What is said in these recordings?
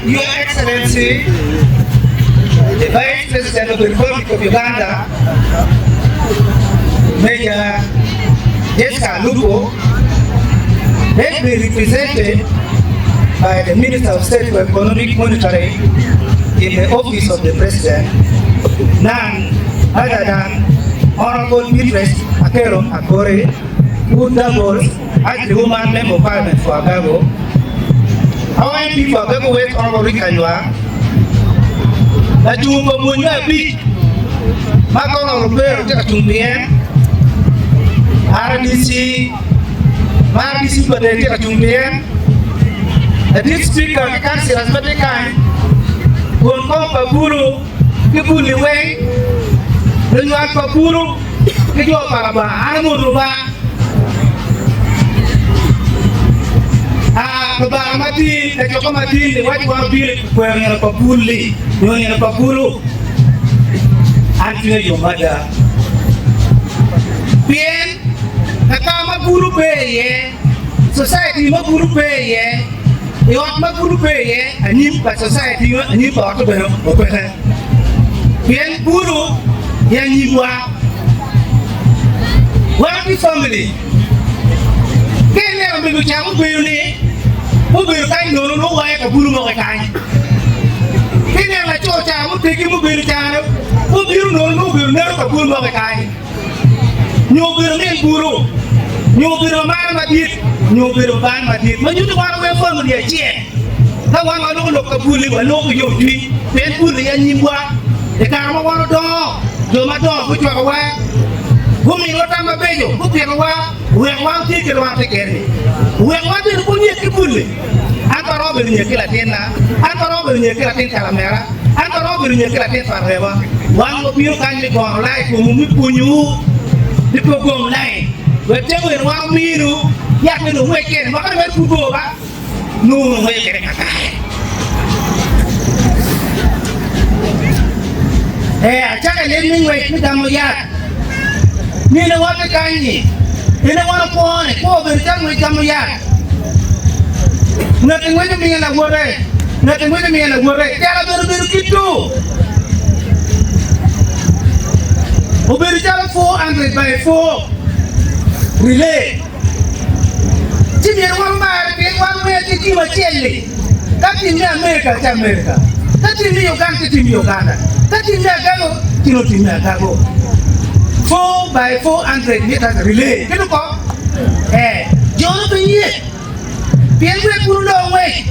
Your Excellency, the Vice President of the Republic of Uganda, Major Jessica Alupo, has been represented by the Minister of State for Economic Monitoring in the Office of the President, none other than Honorable Beatrice Akello Akori, who doubles as the woman Member of Parliament for Agago, Our MP for Agago West Honorable Rick Anywar, lacung pa mwony me abic ma kono Lubero tye ka cung pien, RDC ma RDC pa Dee tye ka cung pien, ladit Speaker ki Councillors ma tye kany, won kom pa bulu ki buli weng, lunywal pa bulu ki jo pa Lubanga, an amoto Lubanga. A Lubanga matin, kacokke matin ni wac wan obino i kwero nino pa bul-li nyo nino pa bulu. An cwinya yom mada pien kaka ma bulu pe iye, society ma bulu pe iye, I ot ma bulu pe iye, anyim pa society nyo anyim pa otte bene opeke. Pien bulu i anyimwa. Wan ki family. Ka ineno mego ca mubedo ni mubedo kany nono nongo waye ka bulu mo kekany. Ka ineno laco ca mutegi mubedo cano mubino nono nongo obedo neno ka bulu mo kekany. Nyo obedo min bulu, nyo obedo mamana madit, nyo obedo babana madit, ma nyuto wan weng famili acel. Ka wan waloko lok pa bul-li, waloko ki yomcwiny, pien bul aye anyimwa. I kare ma wan odongo, jo madongo gucwakowa, guminiwa tam mabeco, gupitowa, oweko wan watye kit ma watye kwede-ni. Oweko wan bene pe onyek ki bul-li. An pe aromo bedo nyek ki latinna, an pe aromo bedo nyek ki latin kalamera, an pe aromo bedo nyek ki latin pa rema. Wan wabino kany me gono lai i komwu, me pwonyowu ni pe wugong lai, wek ceng myero wan ominu yat me dong ngwec kene. Mwaka ni mere pud bor ba, nongo wangweco kwede kakare. Ee, acako i lim me ngwec me gamo yat. Nino wote kany-nyi, ene wan okwone, kwo obedo calo ngwec gamo yat. Ngat ngweco miyo lawote, ngat ngweco miyo lawote, tela bene obedo kit two. Obedo calo 400 by 4 relay. Ci myero wan omare pien wan weng ki tim acel-li. Ka tim me Amerika ci Amerika, ka tim me Uganda ci tim me Uganda, ka tim me Agago ci nongo tim me Agago. 4 by 400 meters relay kit oko. Ee, jo no pe nyek pien wek bulu dong ngwec.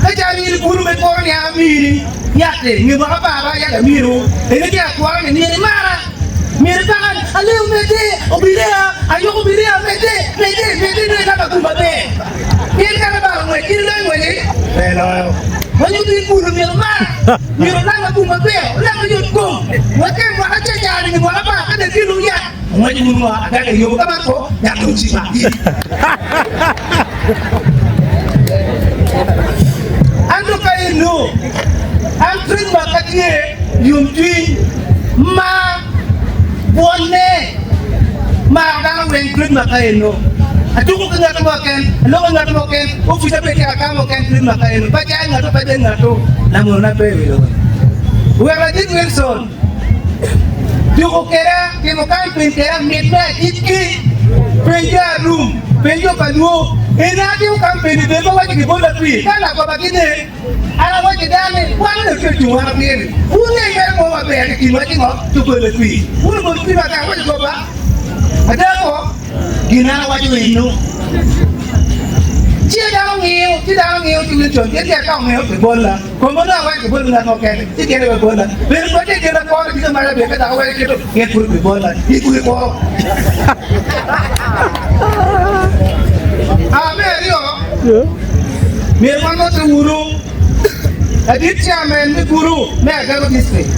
Ka ca mini bulu me koro ni an amini yat-ti nge mwaka apar ba yat aminu eni ki akwora ni myero imara. Myero ipaka ni aleo medde obirea ayoko obirea medde medde medde nongo ilako agum maber. Pien kata balo ngwec in iloyo ngwec-ci pe iloyo. Ma nyuto in bulu myero omara myero olam agum maber olam oyot kom wek ka i mwaka cecar nyo mwaka apar ka dong kelo yat ongwec wun wa adada i yobo ka man ko yat dong ci maki. Anto ka eno an trademark ka tye yomcwiny, mar, bwonne, maro dano weng trademark ka eno. Atuko ki ngat mo keken, aloko ki ngat mo keken, opica pe tye ka mo keken trademark ka eno. Pe acayo ngato, pe adenyo ngato, lamona pe i wi lobo. Wek ladit Wilson tuko keda, timo campaign keda mit me agikki, peny jo Arum, peny jo pa Luo. Eni atimo campaign i bed ma waco ki bot latwi ka lagoba ki nen. An awaco dano ni, Wan onongo tye ocung wan apir ni, wun nge mere mo maber i kinwa ci ngo? Ci ogolo latwi. Wun ogolo cwinywa ata, awaco goba. Ada ko, gin an awaco eno. Ci dano ngiyo, ci dano ngiyo ci Wilson, pien tye ka ongiyo pi bolla. Kom onongo awaco ki bot ngat mo kene, ci gin aye bolla. Bedo kwede i gin akoro ki jo maraco ka dok aweko kito, gin pud pi bolla. Igugi kwo. A Me aryo, myero wanote wunu ladit chairman me bulu me Agago District.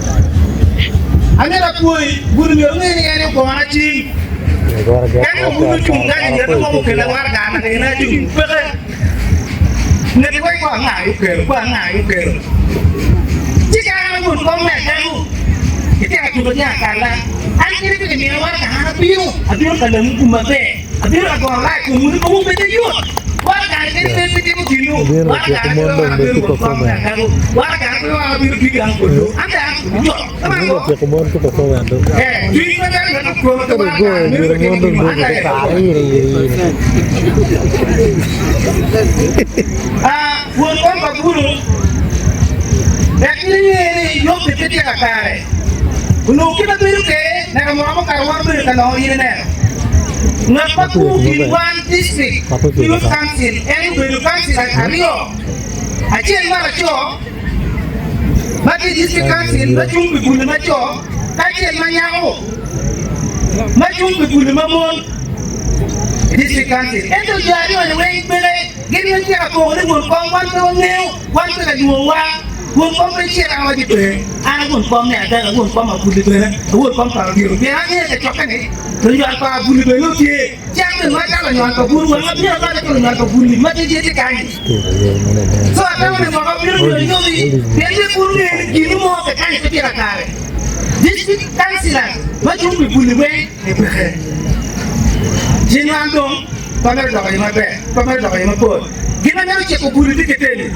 Amito apwoyi, bulu myero onge ni en ogona cim. Ento wun ocung kany i ngete mo mukele waraga naka in acung peke. Ngeti wai kwa anga aye okelo, kwa anga aye okelo. Ci ka an awon kom me Agago, itye ka tuko jang akalla, an kadi pe kimina waraga an abino, abino ka lamu gum maber, abino ka gono laa i komwu ni komwu obed yot. Obino otyeko mon dong bene ki performance. Obino otyeko mon ki performance dong. Ka dong goyo gire mon dong dwogo te kare ire ire ire. Ngat ma Ape kubo otyeko kin maber. wan district Ape ki otyeko youth kaka. council en obedo councilor aryo, acel ma laco ma tye i district council ma cung pi bule ma co ki acel ma nyako ma cung pi bule ma mon i district council. Ento jo aryo-ni weng peke gin gitye ka koko ni won kom wan pe wangeyo, wan pe kalwongowa. Won kom pe cito an awaco pe, an a won kom me adaka, won kom abuli bene, a won kom pa odiro, pien angeyo kacokke ni lunywal pa abuli bene nongo tye. Cak bene macalo lunywal pa bulu, wang abino abalo ki lunywal pa buli ma tye tye kany. Co atamo ni mwaka obino nyo inyobi, pien ni pud ngeyo ni gin mo kekany pe tye kakare. District councillors ma cung pi buli weng ni peke. Ci nwan dong pe mito doko iye maber, pe mito doko iye mapol. Gin ma mito ciko buli tye kiteni.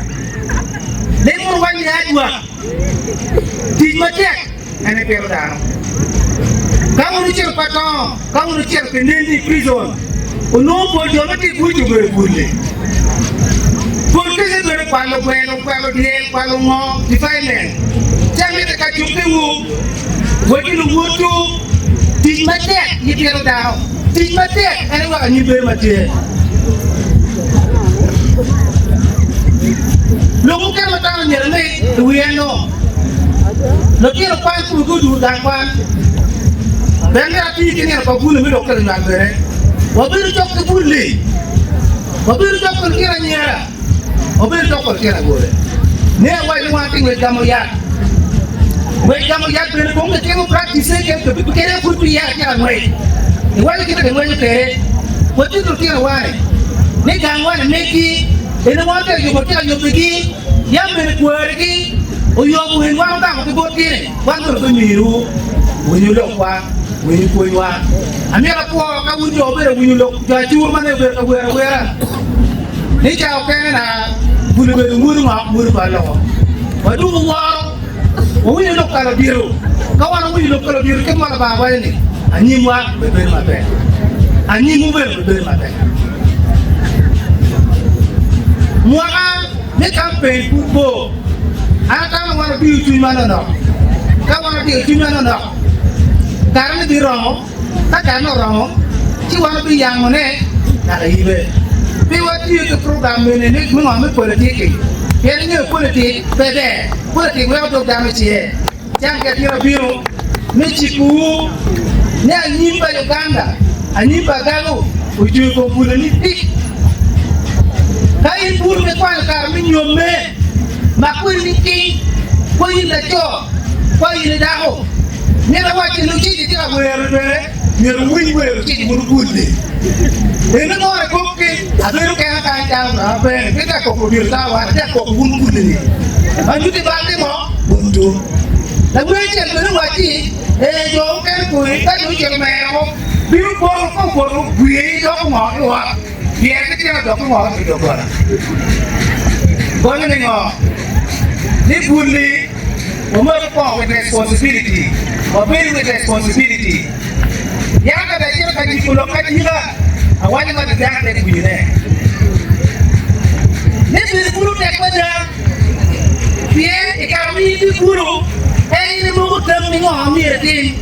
Ling wunu wany ni adwa tic matek en aye pito dano. Ka wun wucito pa tongo, ka wun wucito pi neni i prison, onongo pol jo ma tye i buc obedo buli. Pol kece bedo kwalo gweno, kwalo dyel, kwalo ngo, defilement. Ca mitte ka cukkiwu, wegi luwotwu, tic matek gipito dano. Tic matek en aye weko anyim bedo ma tye. Lok mukene ma dano myero ni i wiye nongo, Lutino kwan kulu gudur gang kwan. Ber myero ati ki nino pa bulu me lok ki lunywal bene. Wabedo cok ki bulli. Wabedo cok ki lutino anyira. Wabedo cok ki lutino awobe. Ne awaco ni wan tye ngwec gamo yat. Ngwec gamo yat bene kong kitimo practice kede pud peya atye ka ngwec. Iwaco kit ma kingweco kwede. Watye ki lutino wani ni gang wani megi eni wan tye ka yubo tye ka yubigi yam bene kwarigi oyobo wen wan ogamo ki botgi ni wan bene wabimiru winyo lokwa winyo pwonywa. Amito apwo ka wun jo wubedo winyo lok jo acur ma ne obedo ka wero awera ni ca okene na bul obedo nguru ngo nguru pa loko wadwogo woro Wawinyo lok pa ludito. Ka wan wawinyo lok pa ludito, kit ma Lubanga waco ni, Anyimwa bibedo maber, anyimwu bene bibedo maber. Mwaka me kampen pud bor. An atamo ni wan wadiyo cwinywa nonok. Ka wan odiyo cwinywa nonok, karene biromo. Ka karene oromo, ci wan wabiyangone naka yibe. Pe watiyo ki program mene me ngo me politiki, pien ingeyo politik pe ber. Politik weko dog dano ce. Cang ki atira bino me cikowu ni anyim pa Uganda, anyim pa Agago ocung i kom pule ni tic. Ka in bulu me kwanyo kare me nyomme, mak kwedi ni king, kwa in laco, kwa in idako. Myero awacci lucici tye ka wero bene myero wuwiny wer lucici mono gulli. Eni ngore kop ki abedo kena kany calo nga bene pe tye ka koko odiro cawa wan atye ka koko wun gulli ni ma nyutti bal timo buntu. Lawer cel bene owacci ee jo mukene kodi ka dong ocito mero bino poto ka opoto gwiye doko ngo i ot pien gitye ka dok ngo i doggola. Gonyo ni ngo? Ni gulli Wamako kwo with responsibility, wabedo with responsibility. Yam ka dong acito ka jiko lok ajika, awaco ma dano pe guwinyone. Me bedo bulu tek mada, pien i kare ma in itye bulu, en in imoko tam ni ngo ma myero itim.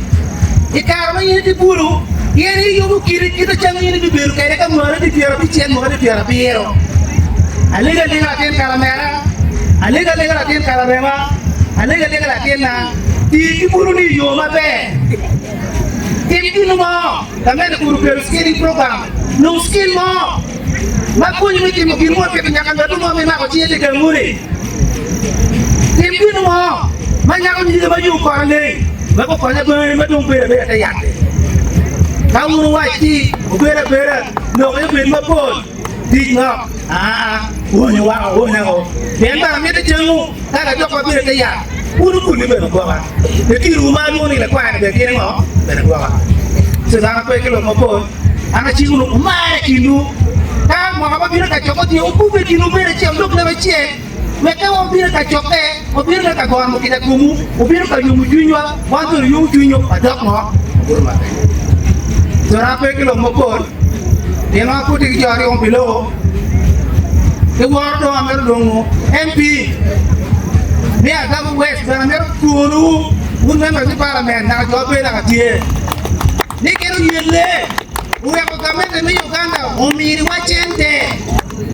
I kare ma in itye bulu, in iyubo kiti kit acam in ibibedo kwede ka mwakani tye pyerabicel, mwakani tye pyerabiro. Alega alega latin kalamera. Alega alega latin kalarema, alega alega latinna, ti ki buluni i yo maber. Tim gin mo ka meno kun okelo skilling program, nong skill mo ma konyi me timo gin mo pito nyaka ngat mo ma imako cinge tye kanguni. Tim gin mo ma nyako nyige ma yo kore leng wek okony abangi ma dong bedo abeda te yat-ti. Ka wun wuwacci wubedo abeda, lok aye obed mapol. Tic nok, aa, wonyo wako, wonya o, pien bene amito cengu ka lajok ma bedo i te yat, wun wukuli bene wugwoka, litinowu ma alwongo ni lakwaya-ni bene gin ngo? Bene gwoka. Ce dano pe ki lok mapol, an aciko ni wumar i kinwu. Ka mwaka ma. wabino ka cokke tye wukubbe i kin wubed acel wulok leb acel wek ka wabino ka cokke wabino mere ka gono mukida komwu wubino ka yomo cwinywa wan bene wuyomo cwinywa wadok ngo wabuto maber. Cora pe ki lok mapol pien wan pud tye ki jo aryo pi loko ki woro dong amito lwongo MP me Agago West bene amito pwonowu wun members me parliament naka jo abedo naka tye ni gin oyelle oweko gamente me Uganda ominiwa cente.